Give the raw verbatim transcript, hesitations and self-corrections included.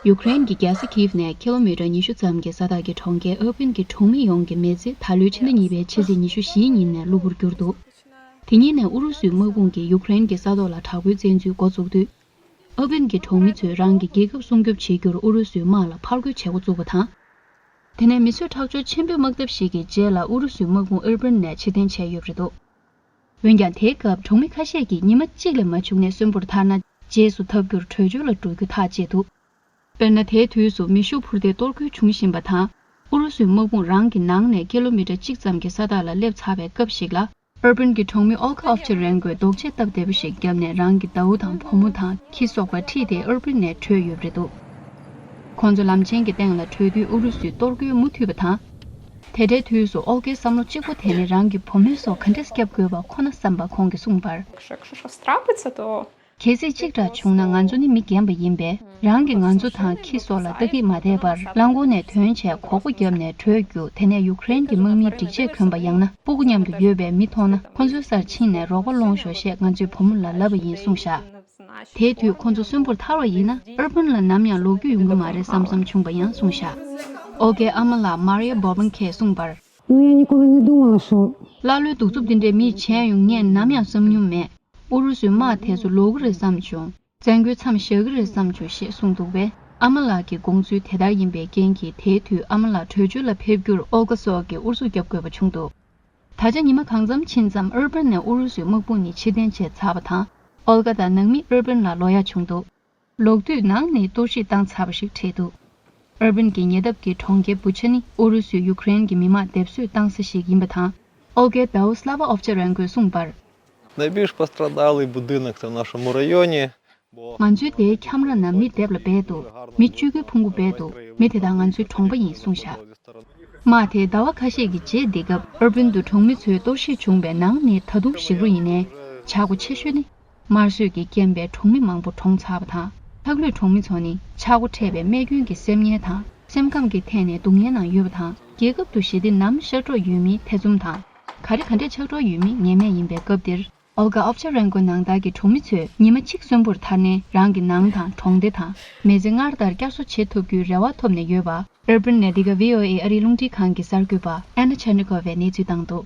ཡུཀ་རེན་གྱི་རྒྱལ་ས་ཁིབ་ནས་ཁི་ལོ་མི་ཊར་ཉི་ཤུ་ཙམ་གྱི་ས་ཐག་གི་གྲོང་ཁྱེར་ཨར་པིན་གྱི་གྲོང་མི་ཡོངས་ཀྱི་མི་ཚེ་ད་ལོའི་ཕྱི་ཟླ་གཉིས་པའི་ཕྱི་ཚེས་ཉི་ཤུ་བཞིའི་ཉིན་ནས་གློ་བུར་གྱུར་འདུག་དེ་ཉིན་ནས་ཨུ་རུ་སུའི་དམག་དཔུང་གིས་ཡུཀ་རེན་གྱི་ས་ཐོག་ལ་དྲག་པོའི་བཙན་འཛུལ་འགོ་བཙུགས་དུས། ཨར་པིན་གྱི་གྲོང་མི་ཚོས་རང་གི་རྒྱལ་ཁབ་སྲུང་སྐྱོབ་བྱེད་རྒྱུར་ཨུ་རུ་སུའི་དམག་ལ་ཕར་རྒོལ་བྱེད་འགོ་བཙུགས་པ་དང་། དེ་ནས་མི་གསོད་ཁྲག་སྦྱོར་ཆེན་པོའི་དམག་འཐབ་ཞིག་གི་རྗེས་ལ་ཨུ་རུ་སུའི་དམག་དཔུང་ཨར་པིན་ནས་ཕྱིར་འཐེན་བྱས་ཡོད་པ་རེད་འདུག་འོན་ཀྱང་དེའི་སྐབས་གྲོང་མི་ཁ་ཤས་ཀྱིས་ཉི་མ་གཅིག་ལས་མ་བྱུང་ནས་གསོན་པོར་ཐར་ན་རྗེས་སུ་ཐབས་སྐྱོར་བྲོས་བྱོལ་ལ་འགྲོ་རྒྱུ་ཐག་བཅད་འདུག་དཔེར་ན། དེའི་དུས་སུ་མེ་ཤུགས་འཕུར་མདེལ་གཏོར་རྒོལ་བྱུང་བཞིན་པ་དང་། ཨུ་རུ་སུའི་དམག་དཔུང་རང་གི་ནང་ནས་ཀི་ལོ་མི་ཊར་གཅིག་ཙམ་གྱི་ས་ཐག་ལ་སླེབས་ཚར་བའི་སྐབས་ཤིག་ལ། ཨར་པིན་གྱི་གྲོང་མི་ཨོལ་གྷ་ཨོབ་ཆེ་རན་གོས་རྡོག་ཆས་སྟབས་བདེ་པོ་ཞིག་བརྒྱབ་ནས་རང་གི་ཟླ་བོ་དང་བུ་མོ་དང་ཁྱི་སོགས་པ་ཁྲིད་དེ་ཨར་པིན་ནས་བྲོས་ཡོད་པ་རེད་འདུག་ཁོང་ཚོ་ལམ་ཆེན་གྱི་སྟེང་ལ་བྲོས་དུས་ཨུ་རུ་སུའི་གཏོར་རྒོལ་མུ་མཐུད་པ་དང་། དེ་འདྲའི་དུས་སུ་ཨོལ་གྷའི་བསམ་བློ་གཅིག་པོ་དེ་ནི་རང་གི་བུ་མོ་སོགས་ག་འདྲས་སྐྱབས་དགོས་པ་ཁོ་ན་བསམ་པ་ཁོང་གིས་གསུངས་པར། Якщо щось трапиться, то གལ་སྲིད་གཅིག་ཀྲག་བྱུང་ན་ང་ཚོ་ནི་མི་རྒན་པ་ཡིན་པས། རང་གིས་ང་ཚོ་དང་ཁྱི་སོགས་ལ་ལྟ་གི་མ་བསྡད་པར་རླངས་འཁོར་ནས་ཐོན་བྱས་གོག་པ་བརྒྱབ་ནས་བྲོས་རྒྱུ། དེ་ནས་ཡུཀ་རེན་གྱི་དམག་མིའི་སྒྲིག་ཆས་གོན་པ་ཡང་ན་སྤུ་གུ་མཉམ་དུ་ཡོད་པའི་མི་མཐོང་ན་ཁོ་ཚོའི་སར་ཕྱིན་ནས་རོགས་པ་སློང་ཤོག་ཞེས་ང་ཚོས་བུ་མོ་ལ་ལབ་པ་ཡིན་གསུངས་བཞག་དེའི་དུས་ཁོ་ཚོ་གསོན་པོར་ཐར་བ་ཡིན་ན་ཨར་པིན་ལ་ནམ་ཡང་ལོག་རྒྱུ་ཡོང་གི་མ་རེད་བསམ་བསམ་བྱུང་བ་ཡང་གསུངས་བཞག་ཨོ་གའི་ཨ་མ་ལགས་མར་ཡ་བོ་བན་ཁས་གསུངས་པར། Ну, я никогда не думала, что ཀླ་ཀློའི་གདུག་རྩུབ་འདི་འདྲའི་མིས་བྱས་ཡོང་ངས་ནམ་ཡང་བསམ་མྱོང་མེད། ཨུ་རུ་སུའི་དམག་དེ་ཚོ་ལོག་གི་རེད་བསམ་བྱུང་། བཙན་རྒོལ་མཚམས་བཞག་གི་རེད་བསམ་བྱུང་ཞེས་གསུངས་འདུག་པས། ཨ་མ་ལགས་ཀྱི་དགོངས་ཚུལ་དེ་ལྟར་ཡིན་པའི་རྐྱེན་གྱིས་དེའི་དུས་ཨ་མ་ལགས་བྲོས་བྱོལ་ལ་ཕེབས་རྒྱུར་ཨོལ་གྷ་སོགས་ཀྱིས་ཨུ་ཚུགས་བརྒྱབ་དགོས་པ་བྱུང་འདུག་ད་ཆ་ཉི་མ་གང་འཚམ་ཕྱིན་ཙམ་ཨར་པན་ནས་ཨུ་རུ་སུའི་དམག་དཔུང་གཉིས་ཕྱིར་འཐེན་བྱས་ཚར་བ་དང་། ཨོལ་གྷ་དང་ནང་མི་ཨར་པན་ལ་ལོག་ཡག་བྱུང་འདུག་ལོག་དུས་ནང་ནས་གཏོར་བཤིག་བཏང་ཚར་བ་ཞིག་འཕྲད་འདུག་ཨར་པན་གྱི་ཉེ་འདབས་ཀྱི་གྲོང་ཁྱེར་བུ་ཆ་ནི་ཨུ་རུ་སུས་ཡུཀ་རེན་གྱི་མི་དམངས་སྡེབ་གསོད་བཏང་ས་ཞིག་ཡིན་པ་དང་། ཨོ་གའི་ཟླ་བོ་སླ་བ་ཨོབ་ཆ་རན་གོས་གསུངས་པར། Найбільш пострадалий будинок — це в нашому районі, бо ང་ཚོའི་དེའི་ཁྱམས་ར་ནང་མི་སྡེབ་ལ་སྦས་འདུག་མི་བཅུ་དགུའི་ཕུང་པོ་སྦས་འདུག་མི་དེ་དག་ང་ཚོའི་གྲོང་པ་ཡིན་གསུངས་བཞག་དམག་དེས་ཟླ་བ་ཁ་ཤས་ཀྱི་རྗེས་འདི་སྐབས་ཨར་པིན་དུ་གྲོང་མི་ཚོའི་གཏོར་བཤིག་བྱུང་བའི་ནང་ནས་ད་དུང་ཞིག་རོ་ཡིན་ནའི་ཆག་སྒོ་ཆེ་ཤོས་ནི། དམར་གསོད་ཀྱི་རྐྱེན་པས་གྲོང་མི་མང་པོ་གྲོངས་ཚར་བ་དང་། ལྷག་ལུས་གྲོང་མི་ཚོ་ནི་ཆག་སྒོ་འཕྲད་པའི་རྨས་སྐྱོན་གྱི་སེམས་ངལ་དང་སེམས་ཁམས་ཀྱི་ཐད་ནས་སྡུག་བསྔལ་ནང་ཡོད་པ་དང་། རྒྱལ་ཁབ་ཏུ་ཞི་བདེ་ནམ་ཤར་འགྲོ་ཡོད་མིན་ཐེ་ཚོམ་དང་། ག་རེ་ག་འདྲས་ཆགས་འགྲོ་ཡོད་མིན་ངེས་མེད་ཡིན་པའི་སྐབས་འདིར། ཨོལ་གྷ་ཨོབ་ཆ་རན་གོ་ནང་ལྟར་གྱི་གྲོང་མི་ཚོས་ཉི་མ་གཅིག་གསོན་པོར་ཐར་ནས་རང་གི་ནང་དང་གྲོང་སྡེ་དང་མི་ཚེ་སྔར་ལྟར་བསྐྱར་གསོ་བྱེད་ཐུབ་རྒྱུའི་རེ་བ་ཐོབ་ནས་ཡོད་པ། ཨར་པིན་ནས་འདི་ག་ཝི་ཨོ་ཨེ་ཨ་རིའི་རླུང་འཕྲིན་ཁང་གི་གསར་འགོད་པ་ཨན་ན་ཆར་ནི་ཁོ་ཝས་གནས་ཚུལ་བཏང་འདུག